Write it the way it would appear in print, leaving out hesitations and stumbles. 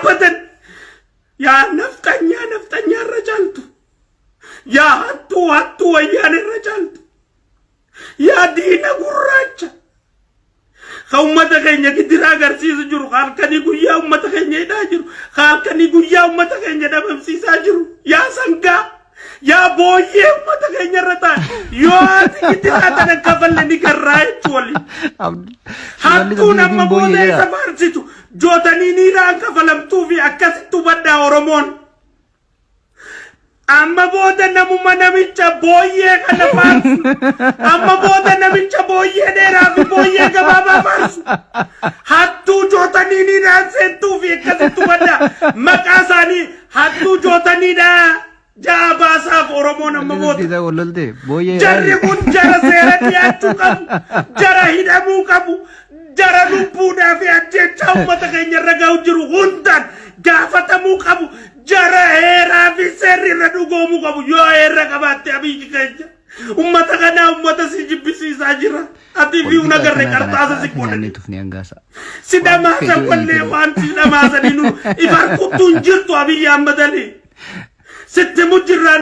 Abadan. Yaa nafxanyaa nafxanyaa irra caaltu. Yaa hattuu hattuu wayyaan irra caaltu. Yaa diina gurraacha. Ka ummata keenya gidiraa agarsiisu jiru, ka halkanii guyyaa ummata keenya hidhaa jiru, ka halkanii guyyaa ummata keenya dhabamsiisaa jiru. Yaa sangaa, yaa booyyee ummata keenya irra taa'e. Yoo ati gidiraa tana kafalle ni garraa jechuu waliin. Hattuun amma booda isa faarsitu jootanii niiraan kafalamtuu fi akkasitti hubadhaa Oromoon. Amma booda namuma namicha booyyee kana faarsu. Amma booda namicha booyyee dheeraa fi booyyee gabaabaa faarsu. Hattuu jootanii niiraan seentuu fi akkasitti hubadhaa. Maqaa isaanii hattuu jootaniidha. Ja'a baasaaf Oromoon amma booda. Jarri kun jara seera dhiyaachuu qabu, jara hidhamuu qabu, jara lubbuudhaa fi ajjeechaa uummata keenya irra ga'u jiru hundaan gaafatamuu qabu, jara heeraa fi seerri irra dhugoomuu qabu. Yoo heera qabaatte Abiyyi keenya. Uummata kanaa uummata si jibbisiisaa jira. Ati fi una garre qarxaasa si godhani. Si dhamaasan wallee waan si dhamaasanii nu ifar kuttuun jirtu Abiyyi Ahmad Ali. Sitti mujjirraa.